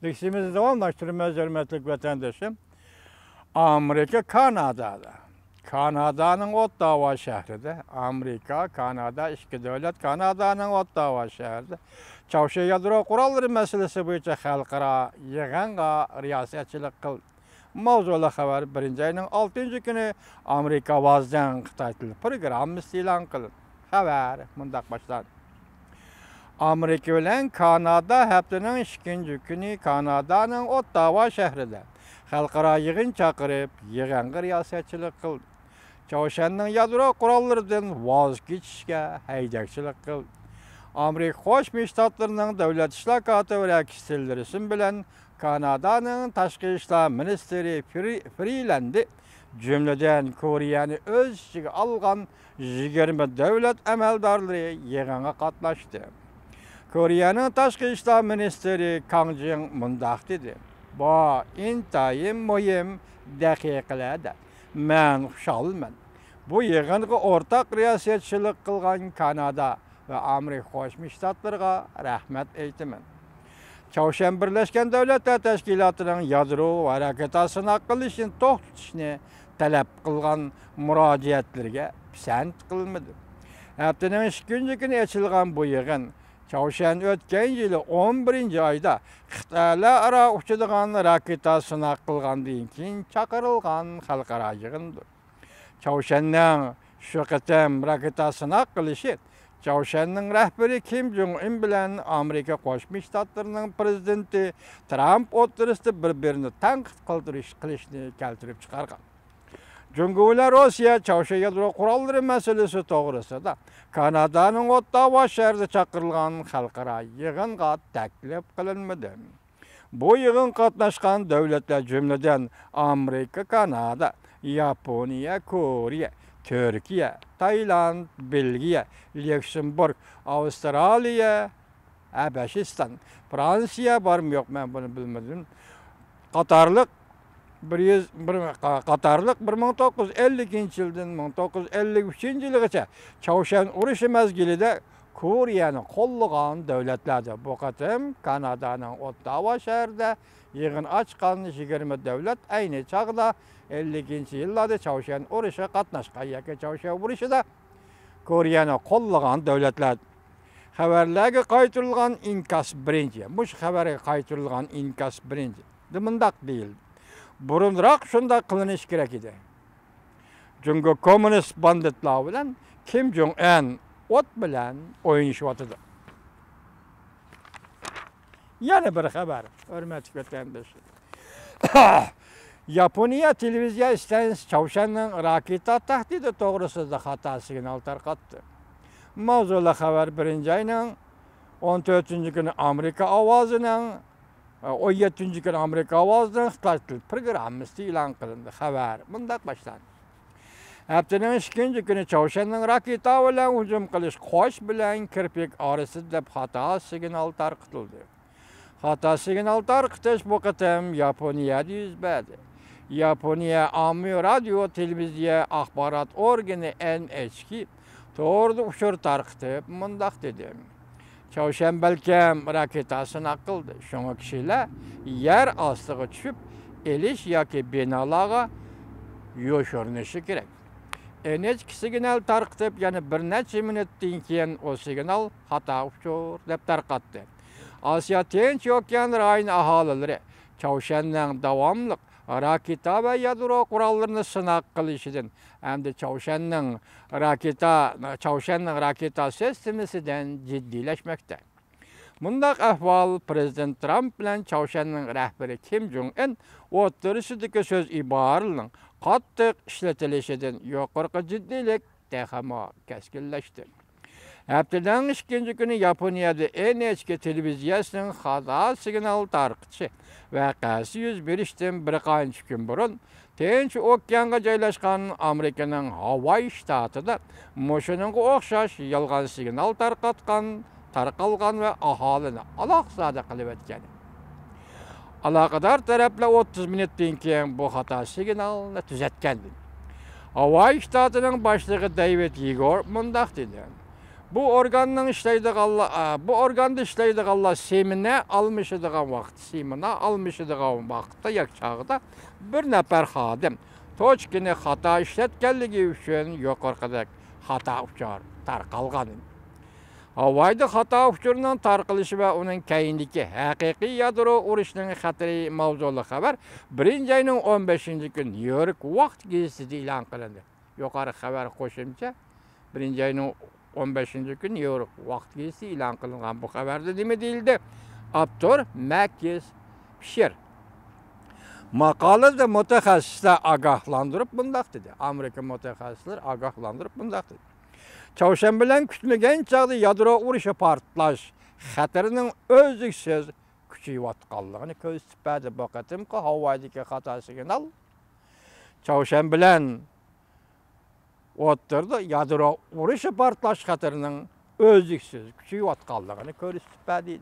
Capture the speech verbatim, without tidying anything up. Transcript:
لېكسىيىمىزنى داۋاملاشتۇرىمىز، ھۆرمەتلىك ۋەتەندىشىم. ئامېرىكا كانادادا. كانادانىڭ ئوتتاۋا شەھىرىدە. ئامېرىكا، كانادا ئىككى دۆلەت كانادانىڭ ئوتتاۋا شەھىرىدە چاۋشيەن يادرو قوراللىرى مەسىلىسى بويىچە خەلقئارا يىغىنغا رىياسەتچىلىك قىلدى. ماۋزۇلۇق خەۋەر بىرىنچى ئاينىڭ ئالتىنچى كۈنى ئامېرىكا ئاۋازىنىڭ خىتاي تىل پروگراممىسىدا ئېلان قىلىندى. خەۋەر مۇنداق باشلاندى. ئامېرىكا بىلەن كانادا ھەپتىنىڭ ئىككىنچى كۈنى كانادانىڭ ئوتتاۋا شەھىرىدە خەلقئارا يىغىن چاقىرىپ، يىغىنغا رىياسەتچىلىك قىلدى. چاۋشيەننىڭ يادرو قوراللىرىدىن ۋاز كېچىشكە ھەيدەكچىلىك قىلدى. ئامېرىكا قوشما شتاتلىرىنىڭ دۆلەت ئىشلار كاتىپى رەكس تىللېرسون بىلەن كانادانىڭ تاشقى ئىشلار مىنىستىرى فرى-، فرىلاندى، جۈملىدىن كورېيەنى ئۆز ئىچىگە ئالغان يىگىرمە دۆلەت ئەمەلدارلىرى يىغىنغا قاتناشتى. كورېيەنىڭ تاشقى ئىشلار مىنىستىرى كاڭ جىڭ مۇنداق دېدى، بۇ ئىنتايىن مۇھىم دەقىقىلەردە مەن خۇشالمەن. بۇ يىغىنغا ئورتاق رىياسەتچىلىك قىلغان كانادا ۋە ئامېرىكا قوشما شتاتلىرىغا رەھمەت ئېيتىمەن. چاۋشيەن بىرلەشكەن دۆلەتلەر تەشكىلاتىنىڭ يادرو ۋە راكېتا سىناق قىلىشىنى توختىتىشنى تەلەپ قىلغان مۇراجىئەتلىرىگە پىسەنت قىلمىدى. ھەپتىنىڭ ئىككىنچى كۈنى ئېچىلغان بۇ يىغىن چاۋشيەن ئۆتكەن يىلى ئون بىرىنچى ئايدا قىتئەلەر ئارا ئۇچىدىغان راكېتا سىناق قىلغاندىن كېيىن چاقىرىلغان خەلقئارا يىغىندۇر. چاۋشيەننىڭ شۇ قېتىم راكېتا سىناق قىلىشى چاۋشيەننىڭ رەھبىرى كىم جوڭ ئىن بىلەن ئامېرىكا قوشما شتاتلىرىنىڭ پىرېزىدېنتى ترامپ ئوتتۇرىسىدا بىر-بىرىنى تەنقىد قىلدۇرۇش قىلىشنى كەلتۈرۈپ چىقارغان. جۇڭگو بىلەن روسىيە چاۋشيەن يادرو قوراللىرى مەسىلىسى توغرىسىدا كانادانىڭ ئوتتاۋا شەھىرىدە چاقىرىلغان خەلقئارا يىغىنغا تەكلىپ قىلىنمىدى. بۇ يىغىنغا قاتناشقان دۆلەتلەر جۈملىدىن ئامېرىكا، كانادا، ياپونىيە، كورېيە، تۈركىيە، تايلاند، بېلگىيە، ليۇكسېمبۇرگ، ئاۋسترالىيە، ھەبەشىستان، فرانسىيە بارمۇ يوق، مەن بۇنى بىلمىدىم. قاتارلىق بىر يۈز، بىر، قاتارلىق بىر مىڭ توققۇز يۈز ئەللىكىنچى يىلدىن مىڭ توققۇز يۈز ئەللىك ئۈچىنچى يىلغىچە چاۋشيەن ئۇرۇشى مەزگىلىدە كورېيەنى قوللىغان دۆلەتلەردە بۇ قېتىم كانادانىڭ ئوتتاۋا شەھىرىدە يىغىن ئاچقان يىگىرمە دۆلەت ئەينى چاغدا ئەللىكىنچى يىللاردا چاۋشيەن ئۇرۇشىغا قاتناشقان ياكى چاۋشيەن ئۇرۇشىدا كورېيەنى قوللىغان دۆلەتلەر. خەۋەرلەرگە قايتۇرۇلغان ئىنكاس بىرىنچى. مۇشۇ خەۋەرگە قايتۇرۇلغان ئىنكاس بىرىنچى. دە مۇنداق دېيىلدى. بۇرۇنراق شۇنداق قىلىنىشى كېرەك ئىدى. جۇڭگو كوممۇنىست باندىتلار بىلەن كىم جوڭ ئەن ئوت بىلەن ئوينىشىۋاتىدۇ. يەنە بىر خەۋەر، ھۆرمەتلىك ۋەتەنداشلار. ياپونىيە تېلېۋىزىيە ئىستانسىسى چاۋشيەننىڭ راكېتا تەھدىتى توغرىسىدا خاتا سىگنال تارقاتتى. ماۋزۇلۇق خەۋەر بىرىنچى ئاينىڭ ئون تۆتىنچى كۈنى ئامېرىكا ئاۋازىنىڭ، ئون يەتتىنچى كۈنى ئامېرىكا ئاۋازىنىڭ خىتاي تىل پروگراممىسىدا ئېلان قىلىندى. خەۋەر مۇنداق باشلاندى. ھەپتىنىڭ ئىككىنچى كۈنى چاۋشيەننىڭ راكېتا بىلەن ھۇجۇم قىلىش قوش بىلەن كىرپىك ئارىسىدا دەپ خاتا سىگنال تارقىتىلدى. خاتا سىگنال تارقىتىش بۇ قېتىم ياپونىيەدە يۈز بەردى. ياپونىيە ئاممىۋى رادىيو تېلېۋىزىيە ئاخبارات ئورگىنى ئېن ئېچ كې توردا ئۇچۇر تارقىتىپ مۇنداق دېدى. چاۋشيەن بەلكىم راكېتا سىناق قىلدى، شۇڭا كىشىلەر يەر ئاستىغا چۈشۈپ ئېلىش ياكى بىنالارغا يوشۇرۇنۇشى كېرەك. ئېن ئېچ كې سىگنال تارقىتىپ يەنە بىر نەچچە مىنۇتتىن كېيىن ئۇ سىگنال خاتا ئۇچۇر دەپ تارقاتتى. ئاسىيا تىنچ ئوكيان رايونى ئاھالىلىرى چاۋشيەننىڭ داۋاملىق راكېتا ۋە يادرو قوراللىرىنى سىناق قىلىشىدىن ھەمدە چاۋشيەننىڭ راكېتا، چاۋشيەننىڭ راكېتا سىستېمىسىدىن جىددىيلەشمەكتە. مۇنداق ئەھۋال پىرېزىدېنت ترامپ بىلەن چاۋشيەننىڭ رەھبىرى كىم جوڭ ئىن ئوتتۇرىسىدىكى سۆز ئىبارىلىرىنىڭ قاتتىق ئىشلىتىلىشىدىن يۇقىرىقى جىددىيلىك تېخىمۇ كەسكىنلەشتى. ھەپتىنىڭ ئىككىنچى كۈنى ياپونىيەدە ئېن ئېچ كې تېلېۋىزىيەسىنىڭ خاتا سىگنال تارقىتىشى ۋەقەسى يۈز بېرىشتىن بىر قانچە كۈن بۇرۇن، تىنچ ئوكيانغا جايلاشقان ئامېرىكىنىڭ ھاۋاي شتاتىدا مۇشۇنىڭغا ئوخشاش يالغان سىگنال تارقاتقان، تارقالغان ۋە ئاھالىنى ئالاقزادە قىلىۋەتكەن. ئالاقىدار تەرەپلەر ئوتتۇز مىنۇتتىن كېيىن بۇ خاتا سىگنالنى تۈزەتكەنىدى. ھاۋاي شتاتىنىڭ باشلىقى دەيۋىد يېگور مۇنداق دېدى، بۇ ئورگاننىڭ ئىشلەيدىغانلار، بۇ ئورگاندا ئىشلەيدىغانلار سېمېنا ئالمىشىدىغان ۋاقىت، سېمېنا ئالمىشىدىغان ۋاقىتتا ياكى چاغدا بىر نەپەر خادىم توچكىنى خاتا ئىشلەتكەنلىكى ئۈچۈن يۇقىرىقىدەك خاتا ئۇچۇر تارقالغان. ھاۋايدا خاتا ئۇچۇرنىڭ تارقىلىشى ۋە ئۇنىڭ كەينىدىكى ھەقىقىي يادرو ئۇرۇشىنىڭ خەتىرى ماۋزۇلۇق خەۋەر بىرىنچى ئاينىڭ ئون بەشىنچى كۈنى نيۇ يورك ۋاقىت گېزىتىدە ئېلان قىلىندى. يۇقىرى خەۋەر قوشۇمچە بىرىنچى ئاينىڭ ئون بەشىنچى كۈنى نيۇ يورك ۋاقىت گېزىتى ئېلان قىلىنغان بۇ خەۋەردە نېمە دېيىلدى؟ ئاپتور مەككىس فىشېر. ماقالىدە مۇتەخەسسىسلەر ئاگاھلاندۇرۇپ مۇنداق دېدى. ئامېرىكا مۇتەخەسسىسلىرى ئاگاھلاندۇرۇپ مۇنداق دېدى. چاۋشيەن بىلەن كۈتمىگەن چاغدا يادرو ئۇرۇشى پارتلاش خەتىرىنىڭ ئۈزلۈكسىز كۈچىيىۋاتقانلىقىنى كۆرسىتىپ بەردى. بۇ قېتىمقى ھاۋايدىكى خاتا سىگنال چاۋشيەن بىلەن ئوتتۇرىدا يادرو ئۇرۇشى پارتلاش خەتىرىنىڭ ئۈزلۈكسىز كۈچىيىۋاتقانلىقىنى كۆرسىتىپ بەردى.